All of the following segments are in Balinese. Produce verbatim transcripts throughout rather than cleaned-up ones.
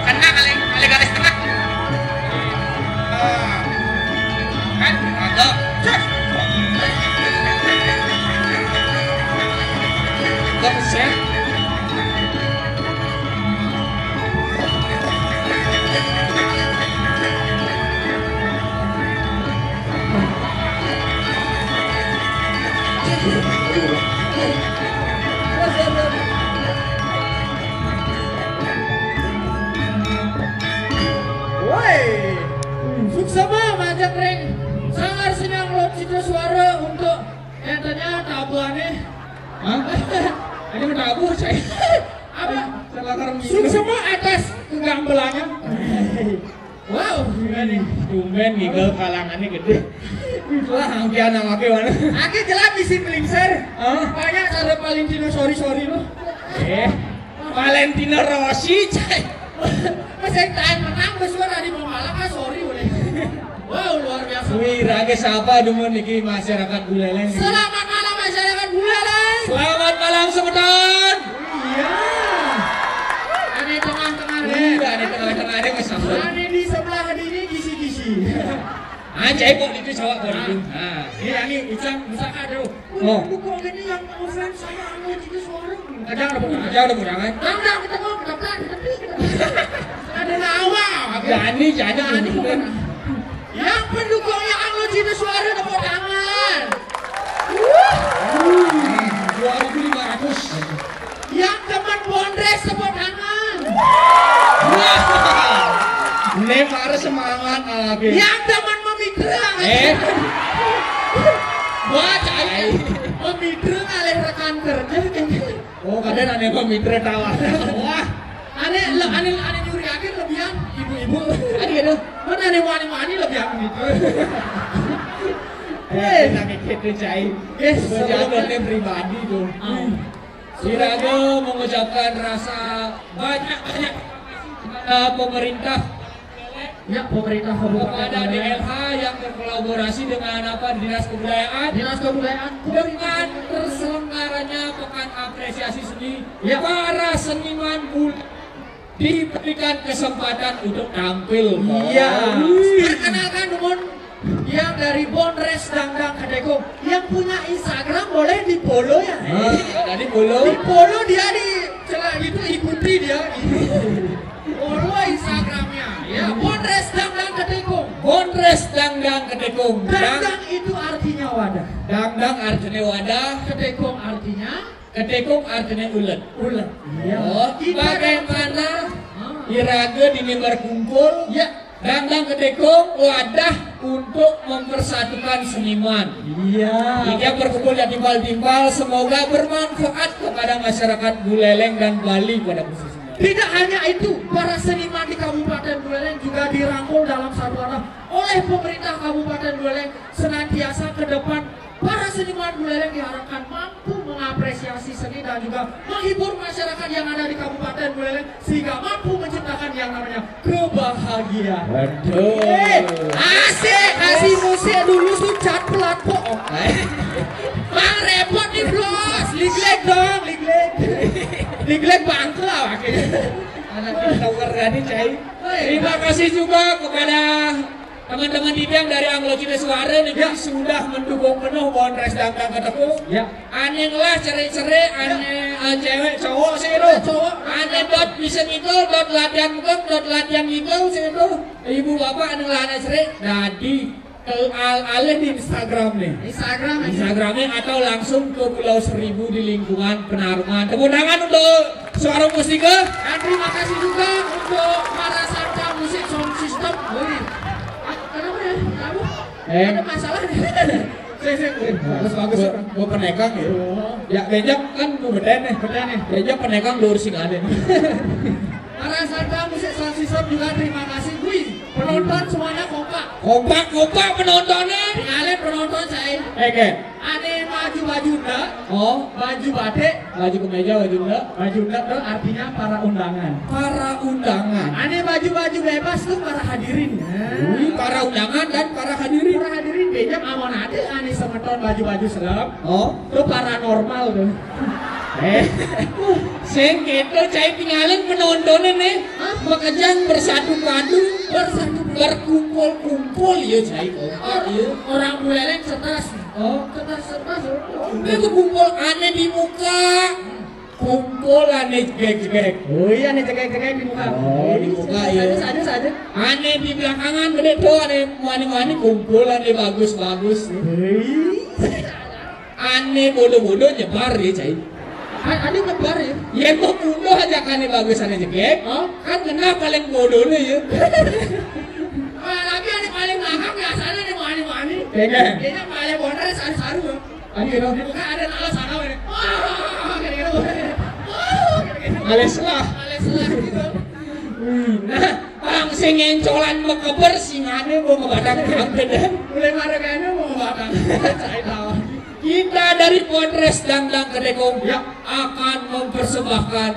Kena kali, kali garis tengah. Ah. Kan? Agak. Cus. Agak, ya. Woi, suksma majeng ring Sanggar Seni Anglo Cita Suara untuk entenya tabuhane. Hah? Ini mah tabuh, saya. Apa? Salah karung. Suksma atas kegambelannya. Wow, gimana nih? Tumben ngigel kalangannya gede. Lah, angkian nang ake mana? Ake jelas bisi melingser. Hah? Banyak cara Valentino sorry-sorry lo. Eh, Valentino Rossi, cai. Masih tahan menang, bersuara di pembalap, ah, sorry, udah. Wow, luar biasa. Wih, raga siapa dumun niki masyarakat Buleleng? Selamat malam masyarakat Buleleng. Selamat malam semeton. Iya. Ada tengah-tengah, iya, ada tengah-tengah, ada masalah. Ada di sebelah dini, gisi-gisi. Ah, cai kok itu cowok kok itu. Ah. Iya, ini Ujang, Ujang, aduh. Oh. Buku ini yang mau fans sama Anglo Cita Suara. Kadang ada, kadang ada kurangan. Kadang kita mau, kita pelan, kita pelan. Ada lawa. Jani, jani, jani. Yang pendukungnya Anglo Cita Suara tepuk tangan. Dua ribu lima ratus. Yang teman Bondres tepuk tangan. Wah. Ini para semangat lagi. Yang teman memitra. Eh. Wah, cai. Memitra ngalih rekan kerja. Oh, kadang ada memitra tawa. Wah. Ane, le, ane, ane nyuri akhir lebihan ibu-ibu. Ane gitu. Mana ane wani-wani lebihan gitu. Eh, kita kayak gitu, cai. Eh, sebelum pribadi tuh. Ah. Siraga mengucapkan rasa banyak-banyak kepada pemerintah, ya, pemerintah Kabupaten Buleleng, D L H yang berkolaborasi dengan apa, Dinas Kebudayaan, Dinas Kebudayaan, dengan terselenggaranya Pekan Apresiasi Seni, ya, para seniman Buleleng diberikan kesempatan untuk tampil. Iya. Wih. Perkenalkan, Dumun, yang dari Bondres Dangdang Ketekung, yang punya Instagram boleh di-follow ya. Ah, tadi follow. Di-follow dia di celah itu, ikuti dia. Follow Instagramnya. Ya, Bondres Dangdang Ketekung. Bondres Dangdang Ketekung. Dangdang itu artinya wadah. Dangdang artinya wadah. Ketekung artinya Ketekung artinya ulet. Ulet. Iya. Oh, kita bagaimana? Ah. Iraga dini berkumpul? Ya. Dangdang Ketekung wadah untuk mempersatukan seniman. Iya. Jika berkumpul ya timpal-timpal, semoga bermanfaat kepada masyarakat Buleleng dan Bali pada khususnya. Tidak hanya itu, para seniman di Kabupaten Buleleng juga dirangkul dalam satu wadah oleh pemerintah Kabupaten Buleleng, senantiasa ke depan para seniman Buleleng diharapkan mampu mengapresiasi seni dan juga menghibur masyarakat yang ada di Kabupaten Buleleng sehingga mampu menciptakan yang namanya kebahagiaan. Waduh. Eh, asik, kasih musik dulu, sucat pelat kok. Bang, repot nih, Bros. Liglek dong, liglek. Liglek bangke lah, wakil. Anak kita tadi, cai. Terima kasih juga kepada teman-teman Didang dari Anglo Cita Suara nih, ya, sudah mendukung penuh Bondres Dangdang Ketekung. Ya. Ane ngelah cerai-cerai, ya, ane, eh, cewek, cowok sih itu. Cowok. Ane dot bisa ngigel, dot latihan megeng, dot latihan ngigel sih itu. Ibu bapak ane ngelah ane cerai, dadi Al alih di Instagram nih. Instagram aja. Instagramnya atau langsung ke Pulau Seribu di lingkungan Penarungan. Tepuk tangan untuk Suara Mustika. Dan terima kasih juga untuk para Santa Musik Sound System. Wih. Ah, kenapa ya? Kenapa? Eh. Ada masalah nih. Sik, sik, sik. Bagus, bagus. Gua, gua penekang ya. Oh. Ya, bejak kan gua beden nih. Beden nih. Bejak penekang dua sing ada. Para Santa Musik Sound System juga terima kasih. Wih, penonton semuanya kompak. Kompak, kompak penontonnya. Tinggalin penonton saya. Oke. Ane baju-baju ndak. Oh. Baju batik. Baju kemeja, baju ndak. Baju ndak tuh artinya para undangan. Para undangan. Ane baju-baju bebas tuh para hadirin. Wih, para undangan dan para hadirin. Para hadirin bejam amun ade ane semeton baju-baju serem. Oh. Tuh paranormal tuh. Eh. Sing gitu, cai tinggalin penontonnya nih. Hah? Makejang bersatu padu, bersatu berkumpul-kumpul ya, cai kompak ya. Orang Buleleng stres. Oh. Stres, stres. Ini tuh kumpul ane di muka. Kumpul ane jegek-jegek. Oh iya, ane jegek-jegek di muka. Oh, di muka, iya. Saja, saja, saja. Ane di belakangan gede tuh, ane wani-wani kumpul, ane bagus-bagus. Hei. Ane bodoh-bodoh nyebar ya, cai. A-, ane nyebar ya? Ya, mau bunuh aja kan ane bagus, ane jegek. Oh? Kan kena paling bodoh nih ya. Wah, tapi ane paling belakang biasanya nih wani-wani. Iya. Kayaknya paling bodoh saru-saru ya. Ayo, dong. Bukan ada nala sana, weh. Wah, kayak gitu. Wah, kayak gitu. Males lah. Males lah gitu. Hmm. Nah, orang sing ngencolan mekeber, singane mau ngebatang kampen, ya. Mulai marah kayaknya mau ngebatang. Saya tahu. Kita dari Polres Dangdang Kedekong, ya, akan mempersembahkan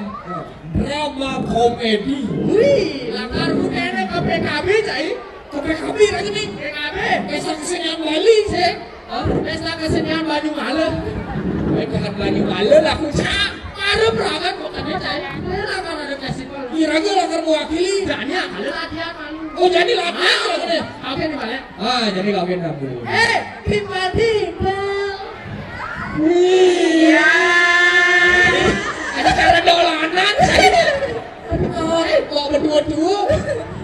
drama komedi. Wih, lakar budene ke P K B, cai. Ke P K B lagi nih. P K B. Pesta Kesenian Bali, sih. Oh, Pesta Kesenian Banyumala. Eh, bukan Banyumala lah, aku cak. Ada beragam kok tadi, cai. Ini lakar ada festival. Iya, raga lakar mewakili. Jani, ada latihan malu. Oh, jadi latihan, ah, lagi nih. Oke, nih, balik. Ah, jadi kawin aku. Eh, tiba-tiba. Iya. Ada cara dolanan. Aduh, kok berdua-dua.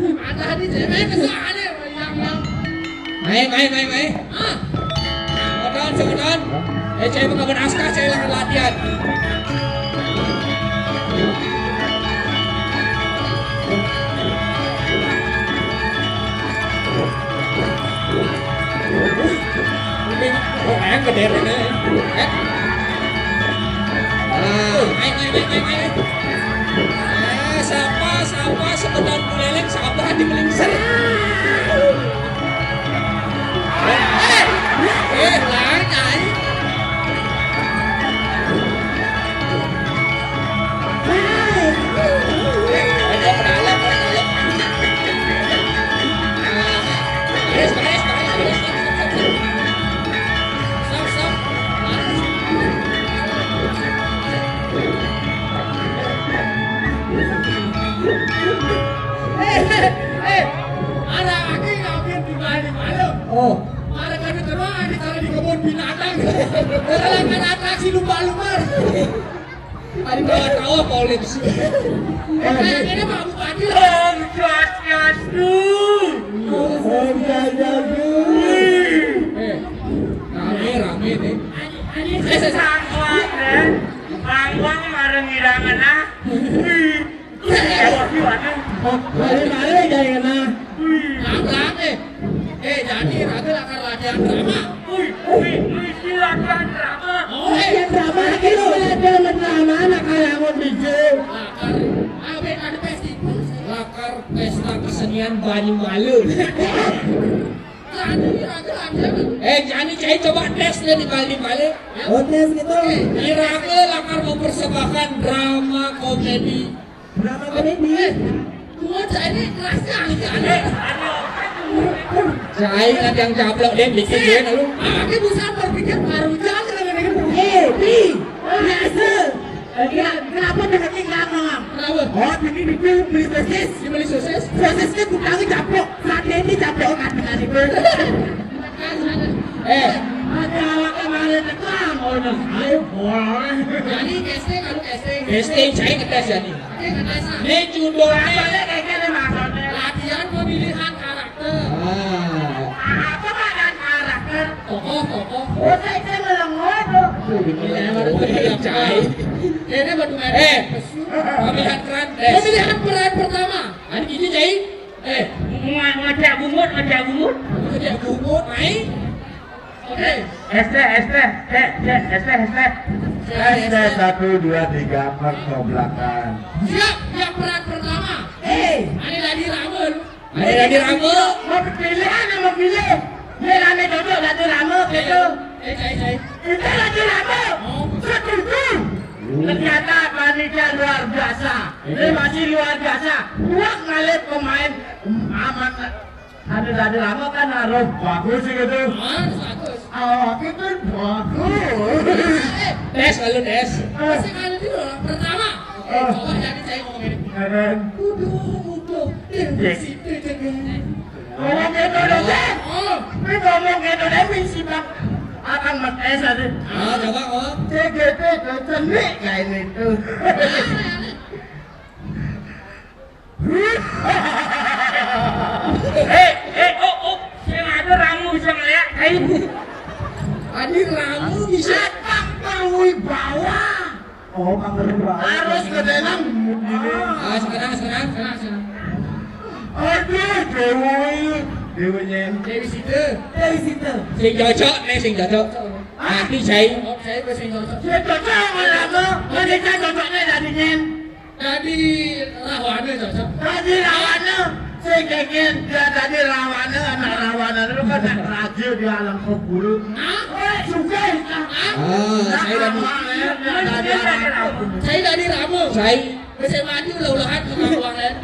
Ada di cewek ke sana, yang, yang. Mai, mai, mai, mai. Ah. Semeton, semeton. Eh, cewek mau kabar naskah, cewek lakar latihan. Ini kok yang gede ini? Eh? Ah, ayo, ayo, ayo, ayo, ayo. Eh, siapa, siapa, semeton Buleleng, siapa di Melingser? Eh, eh, lain, ayo. Eh, eh, eh, ada lagi nggak di Bali malam? Oh. Ada kami terbang di, di kebun binatang. Ada atraksi lumba-lumba. Tadi bawa tawa polisi. Eh, ini Pak Bupati. Om Swastiastu. Om Swastiastu. Eh, rame, rame nih. Ini sangguan, ya. Bangkuan marang irang kena. Wih. Wih, waduh. Balik-balik dari kena. Wih. Rame, rame. Eh, jadi raga lakar latihan drama. Wih, wih, wih, si latihan drama. Oh, eh. Latihan drama, kita latihan drama, anak kalangun di J. Lakar. Ah, ben ada festival. Lakar pesta kesenian Banyumala. Jadi raga latihan. Eh, jadi cai coba tes deh di Bali, Bali. Oh, tes gitu. Eh, di raga lakar mempersembahkan drama komedi. Berapa menit nih? Eh, gua cai ini kelasnya aneh-aneh. Cai kan yang caplok deh, bikin dia lu. Anaknya bisa berpikir baru jalan dengan ini. Eh, Pi, biasa. Eh, kenapa berhenti ngomong? Kenapa? Oh, ini itu beli sosis. Dia beli sosis? Sosisnya tukangnya caplok. Saat ini caplok kan dengan itu. Eh, ada awak kemarin tekang, oh, nah, ayo, boy. Jadi, casting, kalau casting. Casting, cai ngetes ya nih. Ini judulnya latihan pemilihan karakter. Ah. Apa, Pak? Otak saya melengah tuh. Ini baru cai. Ini baru main. Eh, pemilihan peran. Pemilihan peran pertama. Ada gini, Cai. Eh, ngajak bungut, ngajak bungut. Ngajak bungut, main. Oke. S T, S T, cek, cek, S T, S T. S T satu, dua, tiga, perkoblakan. Siap, yang peran pertama. Eh, ada lagi rambut. Ada lagi rambut. Mau pilih, ada mau pilih. Ini rame cocok, satu rambut gitu. Eh, saya, saya. Itu satu rambut. Oh. Setuju. Ternyata panitia luar biasa. Ini masih luar biasa. Kuat ngalih pemain aman. Ada tadi lama kan harus bagus sih gitu. Harus bagus. Awak itu bagus. Tes lalu tes. Masih ada dulu. Pertama. Oke, coba jadi saya ngomongin. Ya kan? Udah, udah. Yang di situ jangan. Ngomong gitu dong, Bang. Oh. Ini ngomong gitu deh, misi Bang. Akan ngetes aja. Ah, coba ngomong. C G T itu cenik kayak ini tuh. Eh, eh, oh, oh, sing ada ramu bisa ngeliat, ayo. Tadi ramu bisa. Datang berwibawa. Oh, Bang Berwibawa. Harus kedenang. Ah, sekarang, sekarang, sekarang, sekarang. Aduh, Dewi. Dewinya. Dewi Sita. Dewi Sita. Sing cocok nih, sing cocok. Nanti saya. Oh, saya sing cocok. Sing cocok mana apa? Mana cocoknya dari nyen? Dadi rawane cocok. Dadi rawane sing kengken, dia dadi rawane, anak rawane itu kan nak raja di alam kubur. Hah? Eh, juga itu. Ah, saya dadi, saya dadi ramu. Saya. Wis mati ulah-ulahan ke kampung lain.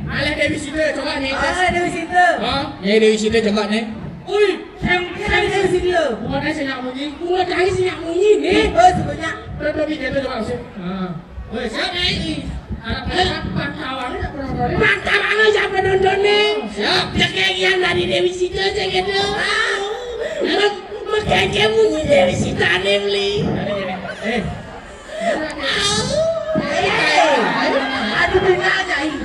Aleh Dewi Sita, coba nih. Ah, Dewi Sita. Hah? Ya, Dewi Sita, coba nih. Ui, yang, yang Dewi Sita. Bukan saya sing nak munyi. Bukan saya sing nak munyi nih. Oh, sebenarnya. Coba, coba, coba, coba. Ah. Wes, siapa ini? Anak, eh, Bang Tawang ini tak pernah tahu. Bang Tawang ini siapa nonton nih? Siap. Dia kayak yang dari Dewi Sita aja gitu. Mem-, mengkeke munyi Dewi Sita nih, beli. Eh. Aduh, bina aja ini.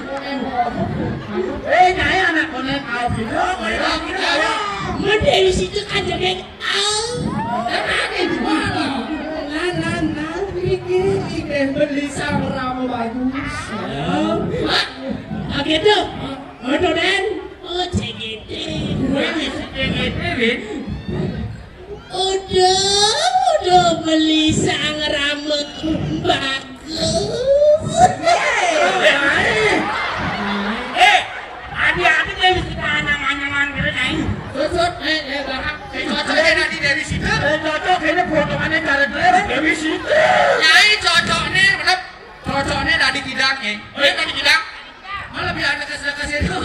Eh, kayak anak konen Alvin. Oh, kayak Alvin. Men Dewi Sita kan jadi Nah, nah, nah, iki, iki beli sang rame bagus. Ah, gitu. Udah, Den. Oh, C G T. Gue di C G T, Win. Udah, udah beli sang rame bagus. Eh, adi-adi dia bisa anyang-anyangan gitu, Nyai. Susut, eh, eh, bahak. Sing cocok ya nanti Dewi Sita. Eh, cocok ini potongannya cara jelek Dewi Sita. Nyai cocoknya, bener. Cocoknya tadi kidang, ya. Eh, tadi kidang. Malah biar dekas-dekas itu.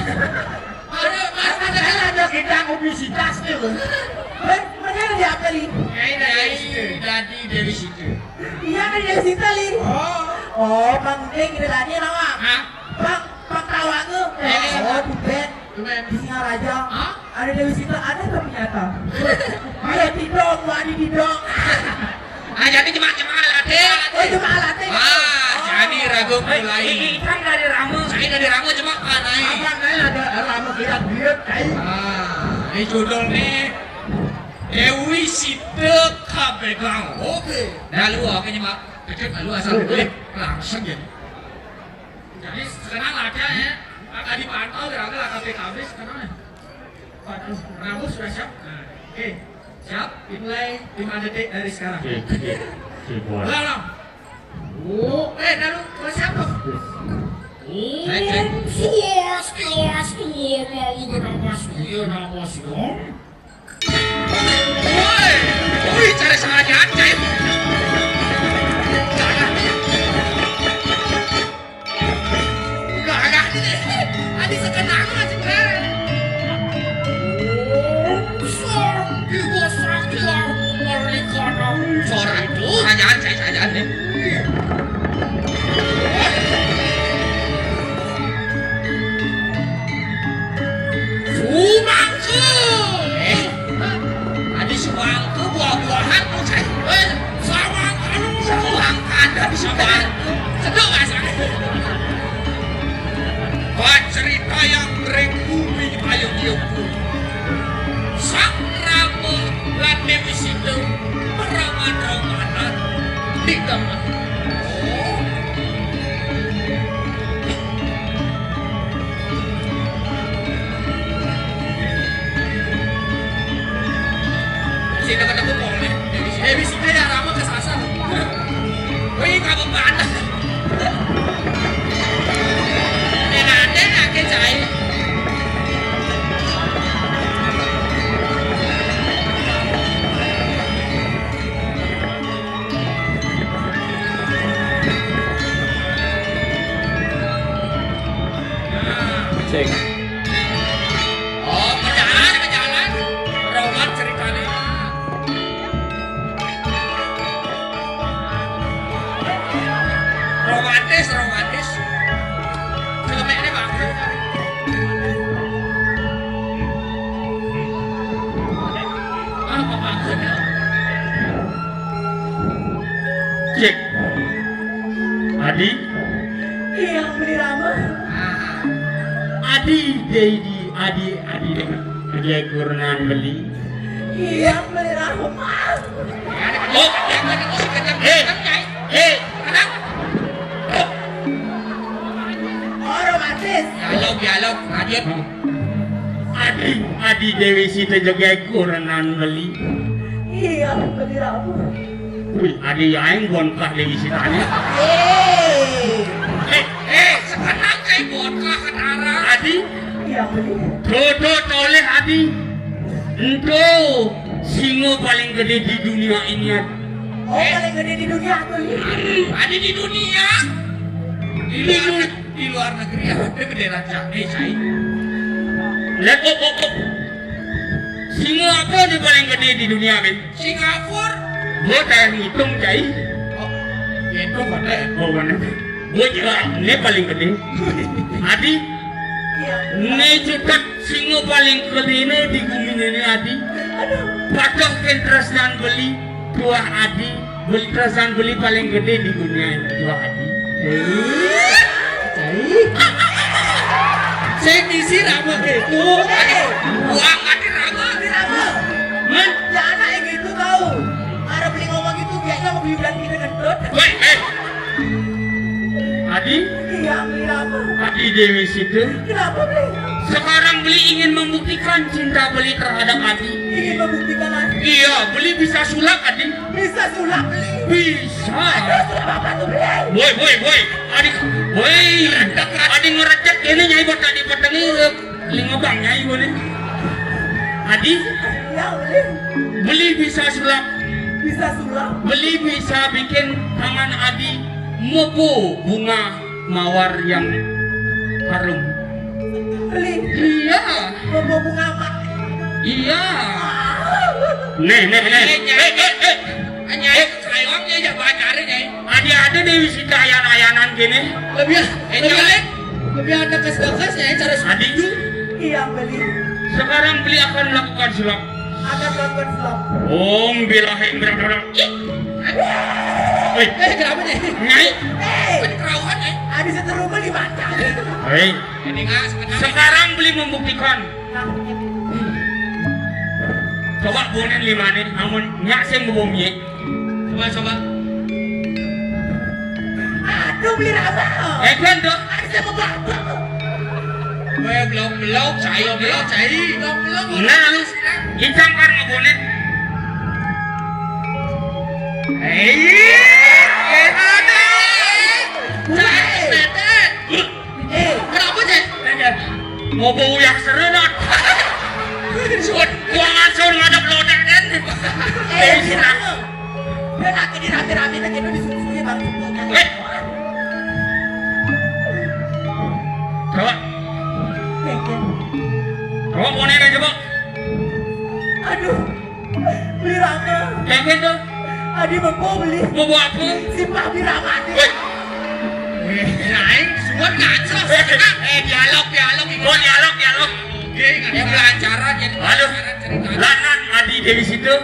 Ada, ada, ada kidang obesitas tuh. Eh, mana ada di apa, Li? Nyai, Nyai, tadi Dewi Sita. Iya, kan Dewi Sita, Li. Oh. Oh, Bang Ding, kita tadi nama. Hah? Bang, Bang Tawang tuh. Eh, oh, di band. Di Singaraja. Hah? Ada Dewi Sita, ada ternyata. Ada Tidong, ada Tidong. Ah, jadi cuma, cuma latih. Oh, cuma latih. Ah, jadi ragu mulai. Ini kan dari Rama. Saya dari Rama cuma panai. Apa naik ada Rama kita biar kai. Ah, ini judul nih Dewi Sita Kabegang. Oke. Dah lu oke nyemak. Kecil lu asal beli langsung ya. Jadi sekarang latihan ya. Agak dipantau, kira-kira K P K B sekarang ya. Waduh, Prabu sudah siap? Nah, oke. Siap? Dimulai lima detik dari sekarang. Oke, oke. Oke, boleh. Ulang, ulang. Oh, eh, lalu, kalau siapa? Cek, cek. Om Swastiastu, Om Aum Namo Swastiastu. Woi, woi, cari sengaja, cek. Enggak, enggak. Adi sekenang aja, Bre. Om Santi Wasakti Agung Marlikana. Suara itu, kerajaan saya, kerajaan nih. Sumangke. Eh, adi sumangke buah-buahan tuh, saya. Eh, sawang anu. Sawang ada di sumangke. Sedok, Mas. Wah, cerita yang ring bumi ayo diukur. Sang Rama lan Dewi Wih, kamu panas. Enak-enak aja, cai. Cek. Oh, berjalan, berjalan. Roman ceritanya. Romantis, romantis. Filmnya ini bagus. Apa maksudnya? Cek. Adi. Iya, Beli Rama. Adi, Dedi, Adi, Adi. Dia kurenan beli. Iya, Beli Rama. Oh, jangan itu si kenceng, hei, kenceng, Nyai. Hei, anak. Oh, romantis. Dialog, dialog, lanjut. Adi, Adi Dewi Sita joget kurenan beli. Iya, Beli Rama. Wih, Adi aing bonkah Dewi Sitanya. Hei. Eh, eh, sekarang saya bonkah ke Adi. Iya, Beli. Tuh, tuh, toleh Adi. Ento singo paling gede di dunia ini, Adi. Oh, paling gede di dunia tuh. Adi di dunia. Di luar, di luar negeri ada gede raja. Eh, saya. Lihat, oh, oh, oh. Singo apa nih paling gede di dunia, Ben? Singapura. Gua kayak ngitung, cai. Oh, ya itu mana? Oh, mana? Gua juga, ini paling gede. Adi, iya. Ini cutak singo paling gede ini di bumi ini, Adi. Aduh. Patuh tresnan beli, tuah Adi. Beli tresnan beli paling gede di dunia ini, tuah Adi. Cai. Saya misi rama gitu. Buang Adi rama. Adi rama. Men? Jangan kayak gitu tahu. Ada beli ngomong gitu, biasa mau beli bilang kita gendut. Weh, eh. Adi? Iya, Beli Rama. Adi Dewi Sita. Kenapa, Beli? Sekarang beli ingin membuktikan cinta beli terhadap Adi. Ingin membuktikan Adi? Iya, beli bisa sulap, Adi. Bisa sulap, Beli? Bisa. Aduh, sulap apa tuh, Beli? Woi, woi, woi. Adi, woi. Adi ngerecek ini, Nyai, buat tadi petengnya. Lingo bang Nyai boleh. Adi, iya, boleh. Beli bisa sulap. Bisa sulap. Beli bisa bikin tangan Adi mebo bunga mawar yang harum. Beli. Iya. Mebo bunga apa? Iya. Nih, nih, nih. Eh, Nyai. Eh, eh, eh. Nyai, saya aja baca, Nyai. Adi ada Dewi Sita ayan-ayanan gini. Lebih, eh, lebih, lebih ada kes-kes ya, cara Adi. Iya, beli. Sekarang beli akan melakukan sulap. Akan melakukan sulap. Om Bilahim Brahma. Wih. Eh, kenapa nih? Nyai. Eh, penyerahan, eh. Adi seteru beli mata. Hei. Ini nggak sebenarnya. Sekarang beli membuktikan. Coba bonen lima nih, amun nyak sing bumi. Coba, coba. Aduh, beli rama. Eh, kan tuh. Ada siapa bapak? Weh, belum, belum, cai, belum, cai. Belum, belum. Nah, lu, incang kar ngebonen. Eh, eh, ada. Cai, betet. Eh, kenapa, Cek? Mau bau yang serenat. Suat, gua ngasuh ngadep lodek, Den. Eh, Dewi Sita. Dia lagi di rame-rame, kan, kita disuruh-suruh, Bang. Eh. Coba. Eh, eh. Coba, mau nanya, coba. Aduh. Beli rame. Kayak gitu. Adi bebo beli. Bebo apa? Si Pak Biraman. Woi. Eh, lain, semua ngaco. Eh, eh, dialog, dialog, ini. Oh, dialog, dialog. Oke, nggak ada pelancaran, jadi. Aduh. Pelancaran cerita. Lanang Adi Dewi Sita.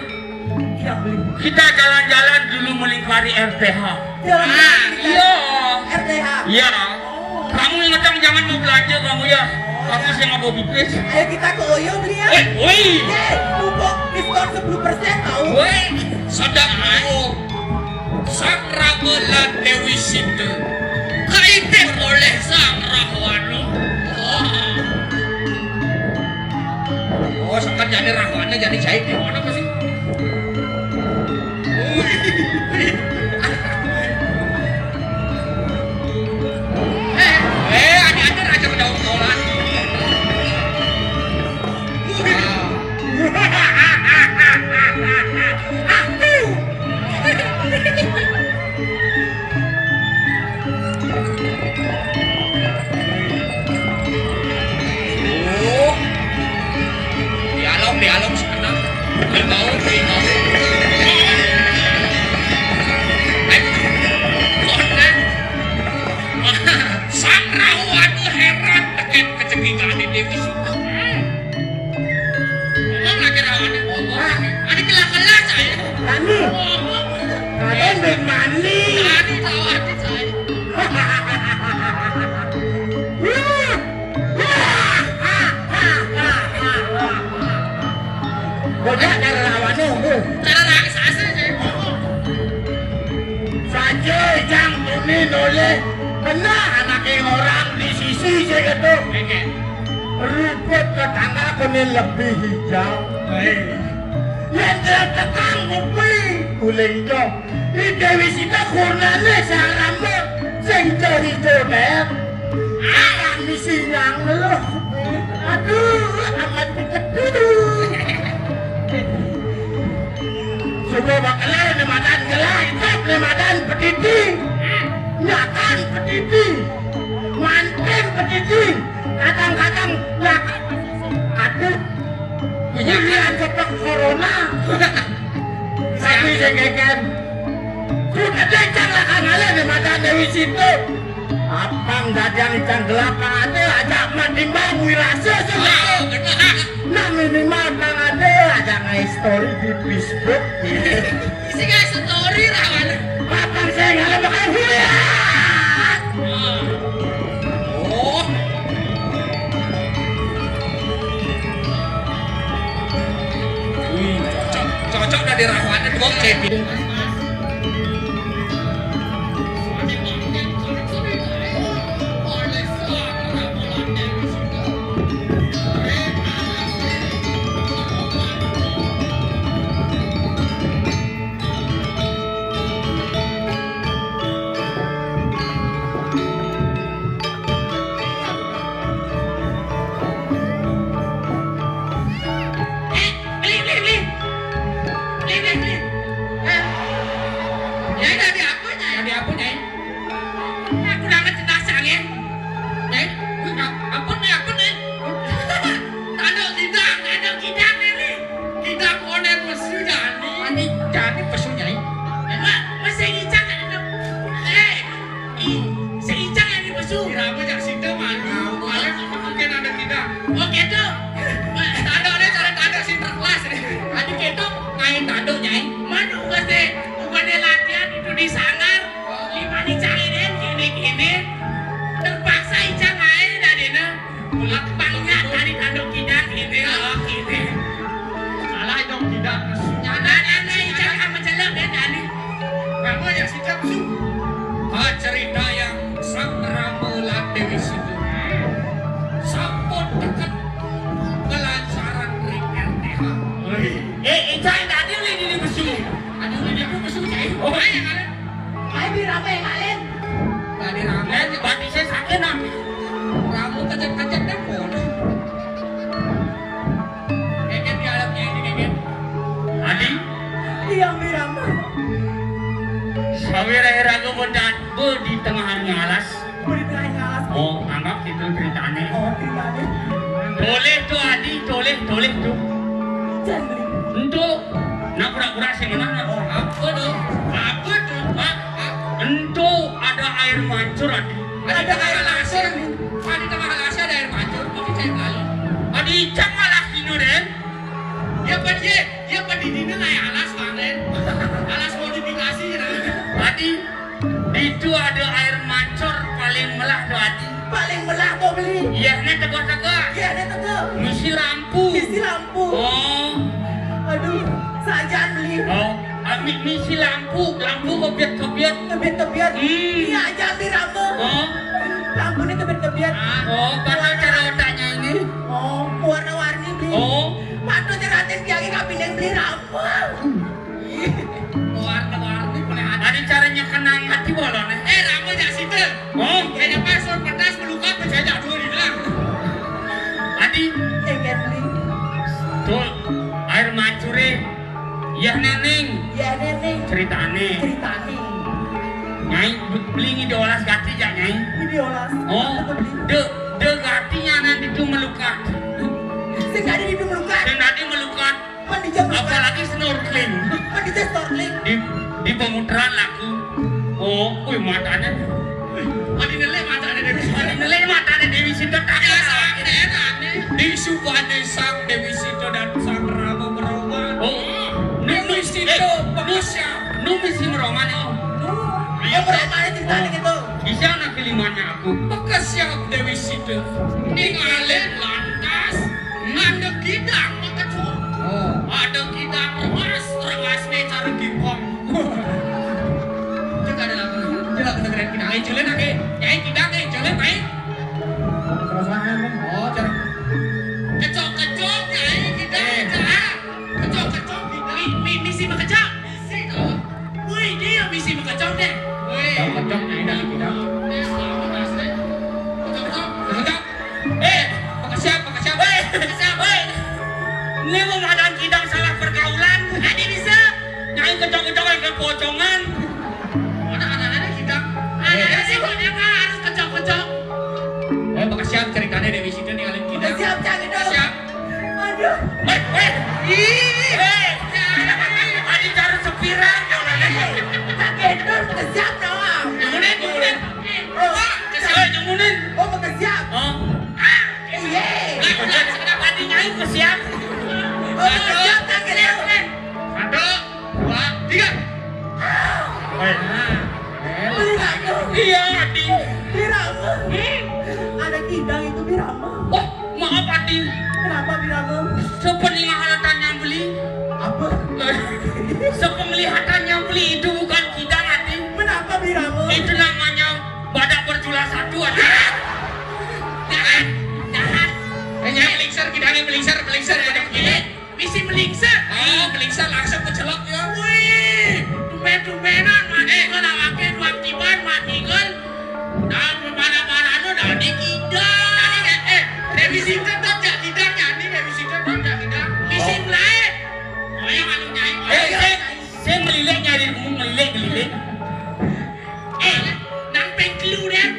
Iya, beli. Kita jalan-jalan dulu melingkari R T H. Jalan-jalan. Ah, kita. Iya. R T H. Iya. Kamu ingetang jangan mau belanja kamu ya. Aku sih nggak mau pipis. Ayo kita ke Oyo beli ya. Woi, woi. Eh, mumpung diskon sepuluh persen tahu. Woi, sedang mau Sang Rama lan Dewi Sita. Kaitih oleh Sang Rahwana. Oh. Oh, sekarang jadi Rahwana jadi jahit di mana sih? Wih. Oh, dialog, dialog sekenang. Dibawa, dibawa. Ayo, konten. Sang Rahu anu heran tekén kecegigaan di Déwi Sita. Ngomong lagi rawane ngomong. Adi kelah-kelah saya. Anu. Ngomong. Raden Big Mani. Adi tahu adi saya. Bocah cara lawane, uh. Cara raksasa saya ngomong. Saja jang tuni noleh kena anake orang di sisi saya gitu. Oke. Rumput tetangga kene lebih hijau. Hei. Yen dia tekang kuwi, guling dong. Di Dewi Sita kurnane saramba sing ijo-ijo, Nek. Akan misi nyang lho. Aduh, amat dikedu. Sudah bakal ne madan gelai, tep ne madan petiti. Nyakan petiti. Manten petiti. Kadang-kadang nyakan. Aduh. Iya, kan? Cepat corona. Tapi sing keken. Ku gedhe cang lakang ale ne madan Dewi Sita. Abang dadian cang gelap ade aja matimbang wirase sing. Oh, bener. Nah, minimal kang ade aja nge-story di Facebook. Sing nge-story rawan. Abang sing ale bakal huyan. Oh. Wih, cocok. Cocok dari rawane dua cepi. Eh, beli, beli, beli. Beli, beli, beli. Eh. Ya, jadi apa, Nyai? Jadi apa, Nyai? Aku udah ngerti dasarnya. Nyai, apa nih, apa nih? Tanduk kidang, tanduk kidang ini. Kidang konen mesu jani. Ani jani pesu, Nyai. Emang mesti ngicak kan itu? Eh, i, si Icang yang dipesu. Irama jak sida malu, paling mungkin ada kidang. Oh, gitu. Tanduk nih, cara tanduk sinterklas nih. Adi gitu, main tanduk, Nyai. Mana ugas deh, bukannya latihan itu di sanggar. Lima nih cari deh, gini-gini. Terpaksa Icang ae dadine. Aku banyak dari tanduk kidang ini, oh, ini. Salah dong kidang. Nyana, nyana, Icang sama jelek deh, Dani. Kamu ya, si Cemsu. Ah, cerita yang sang Rama lan Dewi Sita. Sampun deket kelancaran ring R T H. Wih. Eh, Icang tadi beli di Besu. Aduh, beli di Besu, Cai. Oh, ayo, kalian. Ayo, beli rame, kalian. Tadi rame, batisnya sakit, nah. Rambut kecet-kecet deh, pon. Keket di alamnya ini, keket. Adi? Iya, beli rame. Sawira iraga bedat be di tengah alas. Be di tengah alas. Oh, anggap itu ceritane. Oh, ceritane. Boleh tuh, Adi, boleh, boleh tuh. Jangan beli. Entu, nah pura-pura sing menang, nah. Oh, apa tuh? Apa tuh? Pak, entu ada air mancur, Adi. Ada air mancur. Adi tengah alas ada air mancur, mungkin saya tahu. Adi Icang malah kinu, Den. Ya, Pak, ye. Ya, Pak, di dina kayak alas, Pak, Den. Alas modifikasi, gitu. Adi, itu ada air mancur paling melah tuh, Adi. Paling melah tuh beli. Iya, ini tegak-tegak. Iya, ini tegak. Misi lampu. Misi lampu. Oh. Aduh, sajaan beli. Oh, ah, mi-, misi lampu, lampu kebiet-kebiet. Kebiet-kebiet. Hmm. Iya, aja beli rame. Oh. Lampu ini kebiet-kebiet. Ah, oh, padahal cara otaknya ini. Oh, warna-warni beli. Oh. Madu jeratin biangnya kapindeng beli rame. Warna-warni boleh ada. Ada caranya kenang hati bolone. Eh, rame jak situ. Oh. Kayaknya pasur pedas melukat menjajak dua di dalam. Adi. Enggak beli. Tuh, air mancure. Iya, Neneng. Iya, Neneng. Ceritane. Ceritane. Nyai be-, belingi diolas gati jak Ini olas. Oh, de de gati nyanan ditu melukat. Sing dadi ditu melukat. Sing dadi melukat. Mandi jam melukat. Apalagi snorkeling. Mandi jam snorkeling. Di di pemutaran laku. Oh, kuwi matane. Adi nelek matane Dewi. Adi nelek matane Dewi Sinta tak. Biasa, aneh. Di supane Sang Dewi Sinta dan Sang Rama Brahma. Oh, nu Dewi Sinta eh, nu misi meroman, oh. Nu, iya, oh, meroman ceritanya gitu. Bisa nak kelimannya aku. Bekas siap Dewi Sinta. Ningalin lantas. Ada kidang makecur. Oh. Ada kidang remas, remas nih cara gipong. Cek ada lagu. Cek lagu dengerin kidang. Ayo, jalan, oke. Nyai kidang, eh, jalan, baik. Kerosahan, kan? Oh, cara. Kecok-kecok, nyai kidang, eh. Kecok-kecok, kidang. Mi, mi, misi makecok. Misi, tau. Woi, dia misi makecok deh. Woi. Kecok-kecok, nyai dari kidang. Eh, selamat, asli. Kecok-kecok. Kecok. Eh, makesiap, makesiap. Woi, makesiap, woi. Ini mau madan kidang salah pergaulan. Adi bisa. Nyai kecok-kecok yang kepocongan. Mana anak-anaknya kidang? Anak-anak sih banyak, Kak, harus kecok-kecok. Eh, makesiap ceritanya Dewi Sinta nih, kalian kidang. Makesiap, Cak, gitu. Makesiap. Aduh. Weh, weh. Ih. Eh. Adi cara sepirang, ya, udah, eh. Cak Gendor, makesiap, doang. Nyumunin, nyumunin. Oh, makesiap. Eh, nyumunin. Oh, makesiap. Oh. Iya. Lah, udah, sekedar tadi nyai makesiap. Oh, makesiap, Cak Gendor. Satu, dua, tiga. Eh. Birama. Iya, Adi. Birama. Hmm? Ada kidang itu Birama. Oh, maaf, Adi. Kenapa Birama? Sepenglihatan yang beli. Apa? Eh, sepenglihatan yang beli itu bukan kidang, Adi. Kenapa Birama? Itu namanya badak bercula satu, Adi. Jahat, jahat. Eh, nyai melingser, kidangnya melingser, melingser, badak begini. Misi melingser. Oh, melingser langsung kecelok ya. Wih, tumben-tumbenan mati kan awake dua tiban mati kan. Nah, mana-mana lu dah dikidang. Tadi deh, eh, Dewi Sinta tak jak kidang ya, ini Dewi Sinta tak jak kidang. Misi melae. Oh, yang anu nyai. Eh, saya, saya melilit nyari, ngomong melilit, melilit. Eh, nang ping telu deh.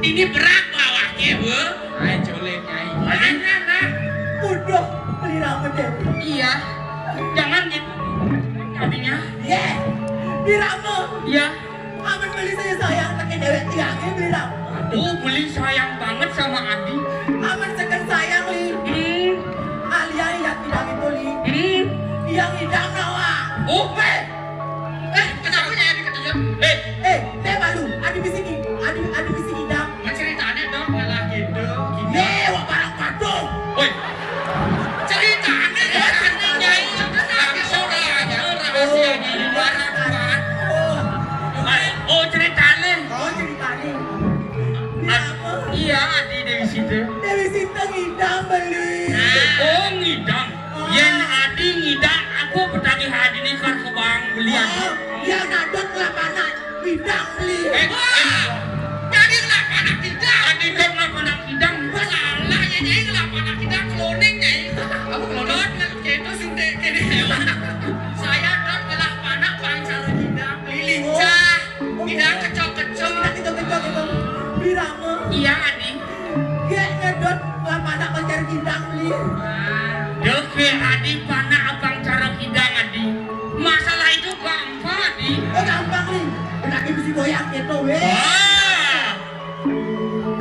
Ini berat bawahnya, Bu. Ayo, colek, Nyai. Nah, nah, nah. Udah, beli rame deh. Iya. Jangan gitu. Artinya? Ye, beli rame. Iya. Aman beli saya sayang, tekan dewek tiangnya beli rame. Aduh, beli sayang banget sama Adi. Aman second sayang, Li. Hmm. Alia yang tidak gitu, Li. Hmm. Yang idam nawa. Oh. Weh. Eh, kenapa jadi ketemu? Eh, eh, teh malu. Adi bisi ki, adi, adi bisi idam. Ceritanya dong, malah gitu. Ye, wah, barang patuh. Woi. Ceritanya, ceritanya, Nyai. Langsung aja, rahasianya di barang patuh. Oh. Eh, oh, ceritanya. Oh, ceritanya. Iya, Adi Dewi Sinta. Dewi Sinta ngidam beli. Oh, ngidam. Yen Adi ngidang, aku petagih Adi ni kar kebang belian. Oh, yang nadot kelapana ngidang beli. Eh, eh. Jadi kelapana ngidang. Adi dot kelapana ngidang. Salah ya, Nyai, kelapana ngidang kloning, Nyai. Apa kloning? Dot, gitu, suntik, gini. Saya dot kelapana pancar ngidang beli lincah. Ngidang kecok-kecok. Ngidang kecok-kecok gitu. Beli rame. Iya, Adi. Gek ngedot kelapana pancar ngidang beli. Deke Adi, panak abang cara kidang, Adi. Masalah itu gampang, Adi. Oh, gampang, Li. Lagi bisi goyang gitu, weh. Wah.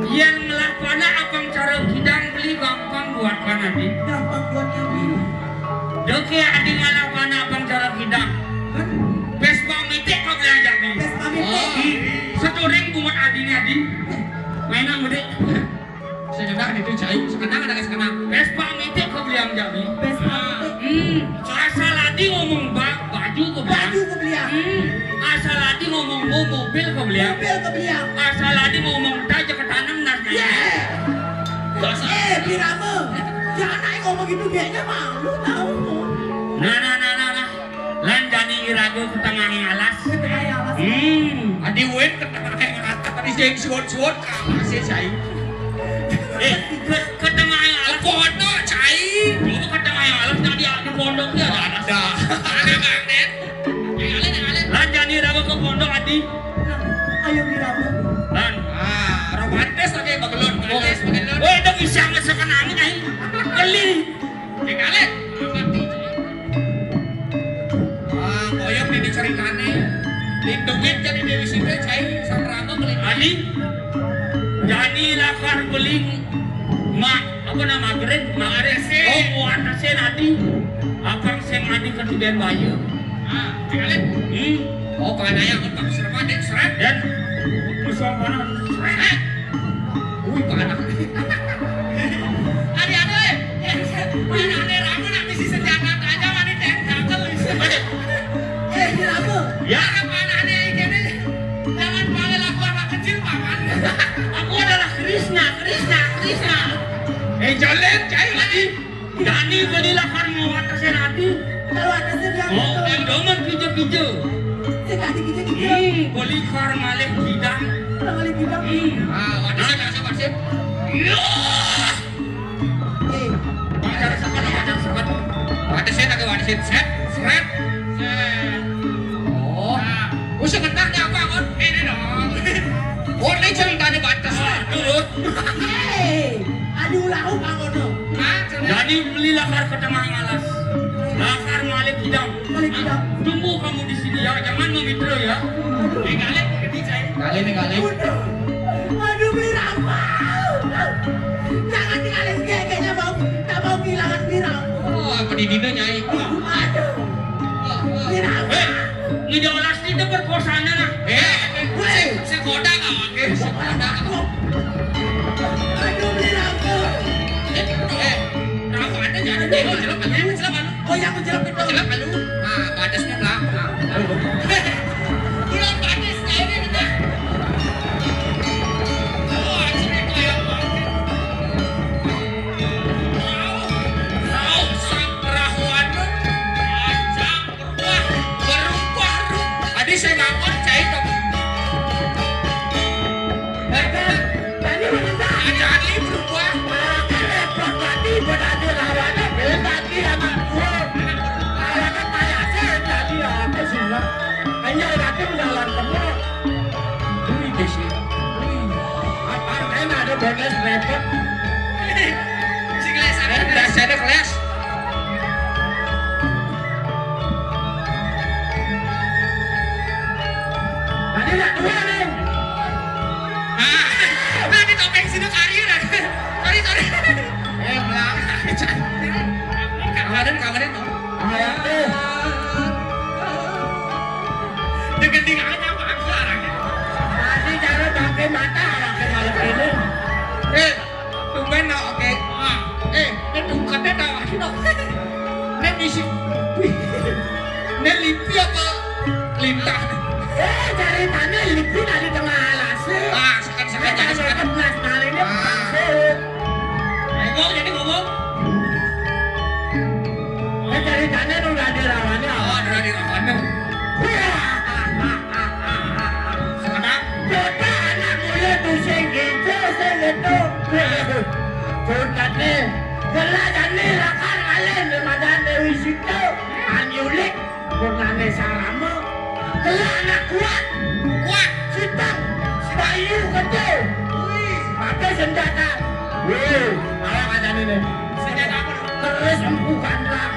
Yen ngelah panak abang cara kidang beli gampang buatkan, Adi. Gampang buatkan, Li. Deke Adi ngalah panak abang cara kidang. Kan? Vespa mitik kau bilang jago. Vespa mitik. Oh. Hmm. Seturing bungut Adi ni, Adi. Mainan mudik. Sekedar itu jahit, sekedar ada sekedar. Vespa mitik kau beli yang jadi. Vespa mitik. Hmm, asal Adi ngomong ba baju kau beli. Baju kau beli. Hmm, asal Adi ngomong mo mobil kau beli. Mobil kau beli. Asal Adi ngomong taja ketanam nas. Ye. Dasar. Eh, Birama. Jangan naik ngomong gitu, kayaknya malu tahu. Nah, nah, nah, nah, nah. Lan jani iraga ke tengahing alas. Ke tengahing alas. Hmm. Adi wit ke tengahing alas. Adi sing suwut-suwut alas ya, Cai. Eh, ke, ke tengahing alas. Apa ana, Cai? Apa ke tengahing alas tadi ada pondok ya? Ada. Ada, Bang Den. Yang alin, yang alin. Lan jani iraga ke pondok, Adi. Ayo, Birama. Lan. Ah. Beli. Dikalik. Mati. Ah, koyok ini ceritane. Lindungin jadi Dewi Sita, cai, sama Rama beli. Adi, jadi lakar beli mak, apa nama, Magret, Magret. Magret sih. Oh, muat sih nanti. Akang sing adi ketiban bayu. Ah, dikalik. Hmm. Oh, panaya, aku tak serba, dek, seret. Dan, bisa mana? Seret. Wih, panah. Adi, adi, eh. Panahnya Rama nak misi senjata tajam, adi, teh, gatel, bisa. Eh, ini Rama. Ya. Ada panahnya, ini, jangan panggil aku anak kecil, Paman. Aku adalah Krishna, Krishna, Krishna. Eh, jalan, cai lagi. Dani beli lakar mau atasnya nanti. Kalau atasnya dia. Oh, gitu. Yang domen pija-pija. Saya tadi gitu gitu. Hmm, beli kar ngalih kidang. Kar ngalih kidang. Hmm. Ah, wadah saya kasih wasit. Iya. Eh, wajar sekat, wajar sekat. Wadah saya pakai wasit set, seret, set. Oh. Nah, usah kentangnya apa, Kon? Ini dong. Oh, ini ceritanya batas. Ah, dulu. Hei, adi ulah apa ngono? Hah? Jadi beli lakar ke tengah alas. Lakar malik hidang. Malik hidang. Tunggu kamu di sini ya, jangan memitra ya. Eh, kalian mau gede, cai. Kalian nih, kalian. Aduh, aduh, beli apa? Jangan tinggalin dia, kayaknya mau, tak mau kehilangan Mira. Oh, apa di dino, Nyai? Aduh. Mira. Eh, ini dia olah sini perkosaan lah. Eh, weh, sekolah nggak pakai, sekolah nggak pakai. Aduh, beli rokok. Eh, eh, rokok ada, jangan, eh, jelek, jelek, jelek, jelek. Oh, yang jelek itu. Jelek, jelek. Nah, batasnya lah. Nah. Udah batas, nah, ini udah. Oh, anjir, itu yang pakai. Tahu, tahu, sang perahuan tuh. Anjang. Berubah, berubah, berubah. Tadi saya ngakon, cai, dong. Tadi berubah. Jadi berubah. Malah kan repot tadi, berarti lawannya beda tadi anak gua. Malah kan kayak saya tadi apa sih, ya? Hanya tadi udah lawan semua. Wih, di sini. Wih. Apa, kan ada bonus repot? Si Gles ada. Eh, dasarnya Gles. Tadi nggak dua nih. Ah, nah, di topeng sini kari, nah. Sorry, sorry. Eh, belang. Kawarin, kawarin, no. Ayah tuh. Dia gending aja, Pak, aku arahnya. Tadi cara pakai mata, pakai malam ini. Eh, tumben, no, oke. Ah, eh, ini tungkatnya tahu, no. Ini misi. Ini lipi apa lintah? Eh, ceritanya lipi dari tengah alas. Ah, sekat-sekat, eh, sekat. Belas malingnya. Ah. Ngomong, jadi ngomong. Eh, ceritanya udah ada lawannya. Oh, udah ada lawannya. Sekarang? Coba anak muda tuh sing gitu, sing gitu. Curhatnya, gelah jani lakar ngalih di madan Dewi Sita. Anyulik, purnane sarama. Gelah anak kuat. Kuat. Sitang, bayu kecil. Wih. Pakai senjata. Wih, awak ada nih. Senjata apa? Keris empu gandang.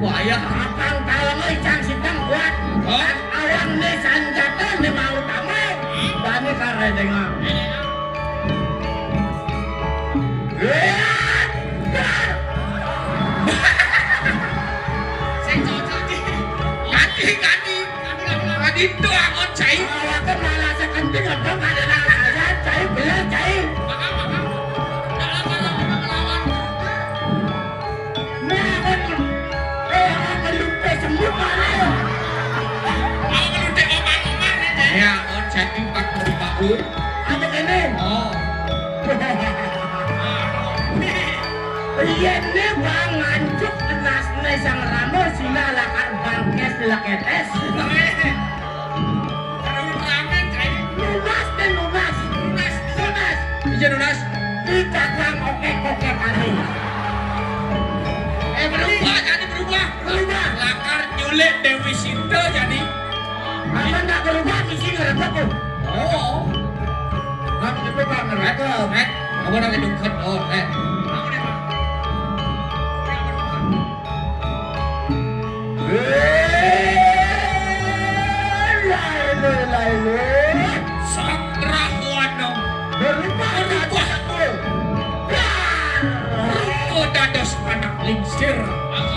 Wah, ya. Apang talenge icang sitang kuat. Oh. Awang ne sanjata ne mau tame. Dane karedenga. Iya. Sing cocok iki. Ganti, ganti. Ganti, ganti, ganti. Ganti itu angon, cai. Awake malah sekenting, ada nang saya, cai, bener, cai. Paham, paham. Ndak lawan, lawan, lawan. Nah, kan, eh, akan lupa semut, mana? Mau ngelutik omang-omang, nih, cai. Ya, on, cai, empat puluh, empat puluh. Ada kene. Oh. Yen ne bang nganjuk tenasne Sang Rama, sila lakar bangkes leketes. Nunas ne nunas. Nunas. Nunas. Iya, nunas. Di dagang okek-okek ane. Eh, berubah, jadi berubah. Berubah. Lakar nyulik Dewi Sinta jadi. Amun tak berubah, mesti ngerebek, kok. Oh. Kan itu kan ngerebek. Eh, apa nak dungket? Oh, eh.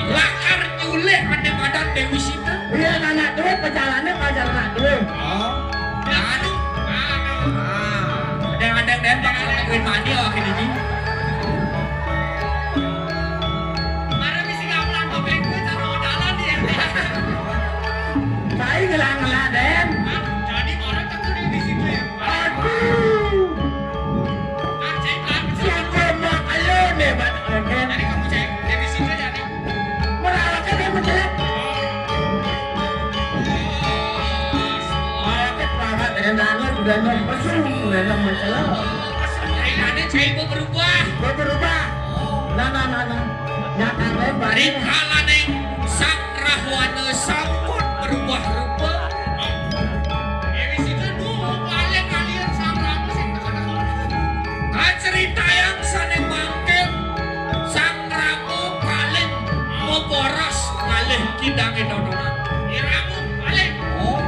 Lakar nyulik ané badan Déwi Sita. Iya, anak duit, pecalané pajar anak duit. Oh. Aduh. Ah. Ada-ada deh, Bang, duit mandi, oh, ini, Ji. Mara misi gamelan, Bang, duit sama modalan, ya. Saya ngelah-ngelah, Den. Hah? Jadi orang tentu di situ, ya? Aduh. Ah, cai pelan, pelan. Siapa mak lu nih, Bang? Oke. Tadi kamu cai, dari situ aja, nih. Merawatnya dia mencelep. Merawatnya perawat, dan nangis, udah nangis, udah nangis mencelep. Ada cai mau berubah. Mau berubah. Nah, nah, nah, nah. Nyata lebar. Rikalaning Sang Rahwana sampun berubah rupa. Dewi Sita duh paling kalian Sang Rama sing teka-teka. Kaceritayang sané mangkin Sang Rama paling maboros ngalih kidangé tontonan. Iramu paling. Oh.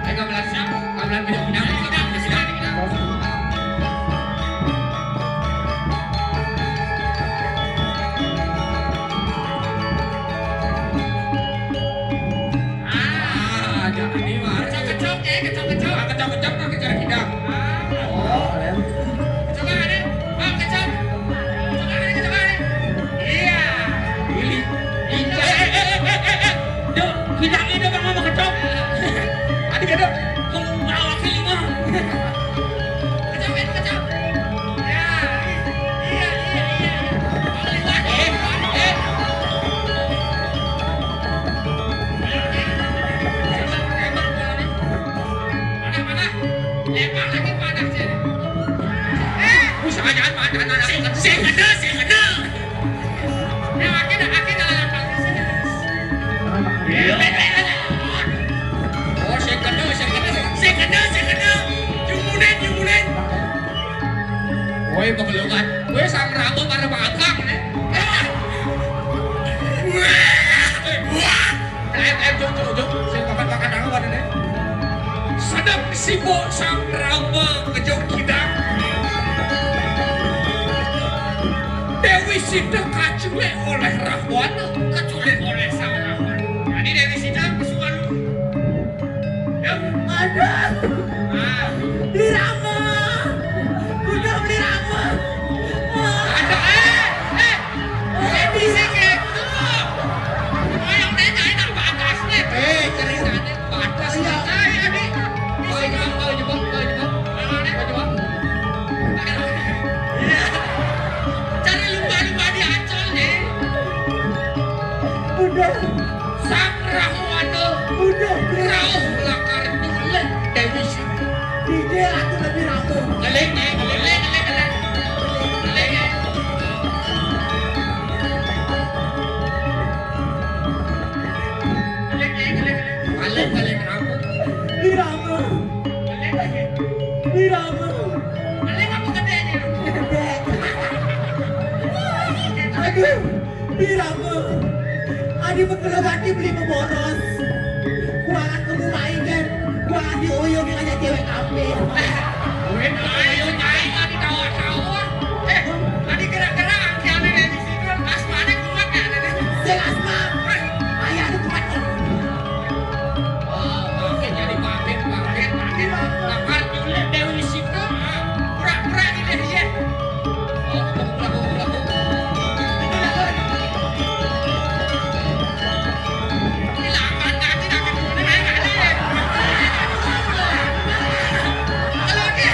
Ayo, gamelan siap. Gamelan bidang bidang. Bidang bidang. Ah, jangan ini, Mas. Kecok-kecok, ya, kecok-kecok. Ah, kecok-kecok, nah, kejar kidang. Ah. Oh, keren. Coba ada. Bang, kecok. Coba ada, coba ada. Iya. Pilih. Iya. Eh, eh, eh, eh, eh, eh. Duh, kidang ini, Bang, mau kecok. Adik, adik. Kau bawa ke lima. Kecap, kecap. Ya, iya, iya, iya, iya. Kalau liwat, eh, eh. Mana, mana? Lempar lagi panas sini. Eh, usaha jangan panas, anak. Sing, sing kena, sing kena. Nah, akhirnya, akhirnya lah, Pak. Oh, sing kena, sing kena, sing kena, sing kena. Jumunin, jumunin. Woi, pegelukan. Woi, Sang Rama pada magang, nih. Wah, wah. Em, em, jom, jom, jom. Sing pakan-pakan aku pada, nih. Sedep sibuk Sang Rama ngejok kidang. Dewi Sita kaculik oleh Rahwana. Kaculik oleh Sang Rahwana. Jadi Dewi Sita kesukaan lu. Ya. Aduh. Ah. Beli Rama. Udah beli Rama. Ah. Ada, eh, eh. Eh, bisa gitu. Oh, yang nanya enak batasnya. Eh, ceritanya. Batas. Iya. Saya nih. Kau jebak, kau jebak, kau jebak. Kau jebak. Iya. Cara lumba-lumba di Ancol nih. Udah. Sang Rahwana. Udah, udah. Rauh lakar nyulik Dewi Sita. Di dia aku lebih rauh. Ngeling, ngeling, ngeling, ngeling. Ngeling, ngeling. Balik, balik, balik. Balik, balik, rambut. Di rambut. Balik, balik. Di rambut. Balik, apa gedenya? Gede. Aduh, di rambut. Adi betul hati beli pemboros. Kuangan kamu main kan. Kuangan diuyung dengan cewek kambing. Wih, ayo, nyai, nggak ditawa-tawa. Eh, tadi gerak-gerak, angkiannya dari situ. Asmanya kuat nggak ada deh? Sing asma. Ayah itu kuat. Oh, bangkit jadi bangkit, bangkit, bangkit. Bakal nyulik Dewi Sita. Pura-pura ini dia. Oh, pura-pura, pura-pura. Ini lambat nanti, nanti turunnya naik ada ya. Kalau dia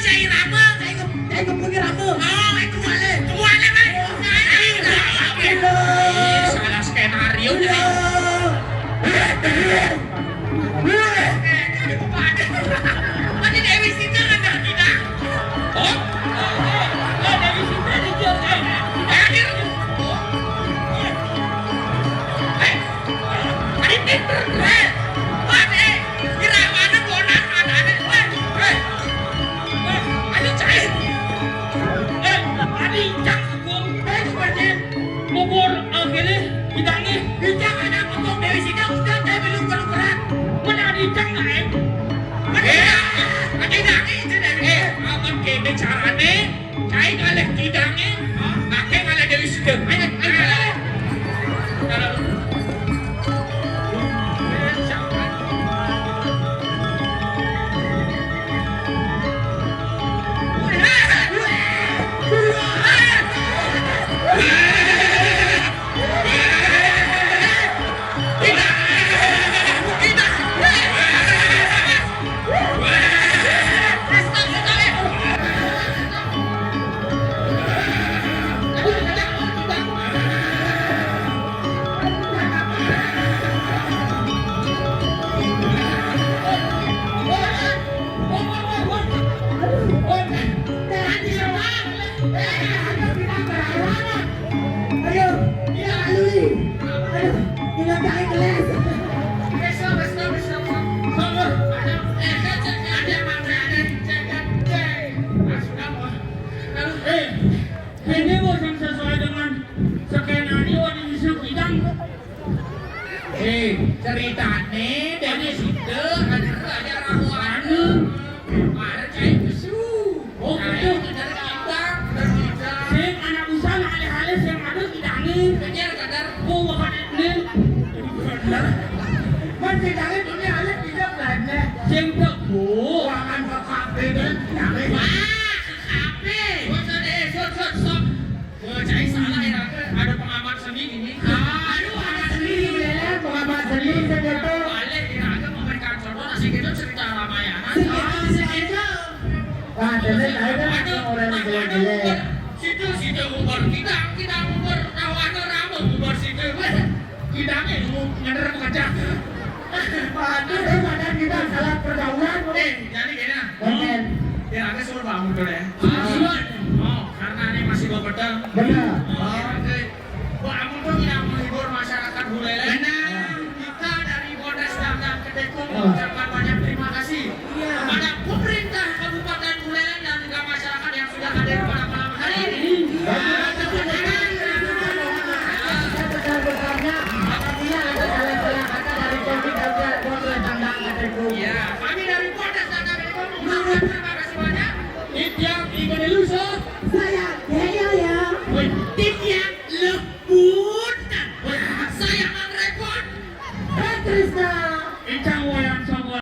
Cai Rama. Cai ke, cai ke Punyi Rama. Oh, itu wale. Wale, wale. Ih, salah skenario, jadi. Tadi Dewi Sita kan dah tidak. Oh? Oh, Dewi Sita di dia, eh. Akhir. Oh. Eh. Tadi pinter. Eh. Pan, eh. Irawana bonar anane. Eh. Eh. Eh. Aduh, cai. Eh, tadi cang. Bubur, eh, kene, hidangnge. Hijang anak empuk Dewi Sita, udah, teh, belum, belum berat. Mana ada hijang, eh? Mana ada? Ada hijang, itu Dewi. Eh, aman kene carane, cai ngalih hidangnge, pakai ngalih Dewi Sita. Ayo, ayo, ayo. Kalau Aduh, tidak tarik kelas. Besok, besok, besok. Sabar. Ada, eh, cek, cek, ada, ada, cek, cek, cek. Ah, sudah, Bos. Aduh. Eh, ini, Bos, yang sesuai dengan skenario di Yusuf Idang. Eh, ceritane Dewi Sita ada, ada rawane. Ada cai pesu. Oh, gitu. Cai itu dari kita. Dari kita. Sing anak usah alih-alih sing ada hidangnge. Kenyal kadar. Oh, wah, ini. Bener. Mas hidangnge punya alih tidak belanja. Sing teko. Ruangan ke kafe dan hidangnge. Wah, ke kafe. Bos, ada, eh, sot, sot, sot. Wah, cai salah ya. Saya tahu kan orang yang jelek-jelek. Situ, situ ubar, kita, kita ubar, tahu ada rame ubar situ. Weh, kita nih mau ngener apa kacang? Waduh, itu padahal kita salah pergaulan. Eh, jadi gini. Oke. Ya, aku suruh bangun dulu ya. Oh, karena ini masih bawa pedang. Benar. Oh,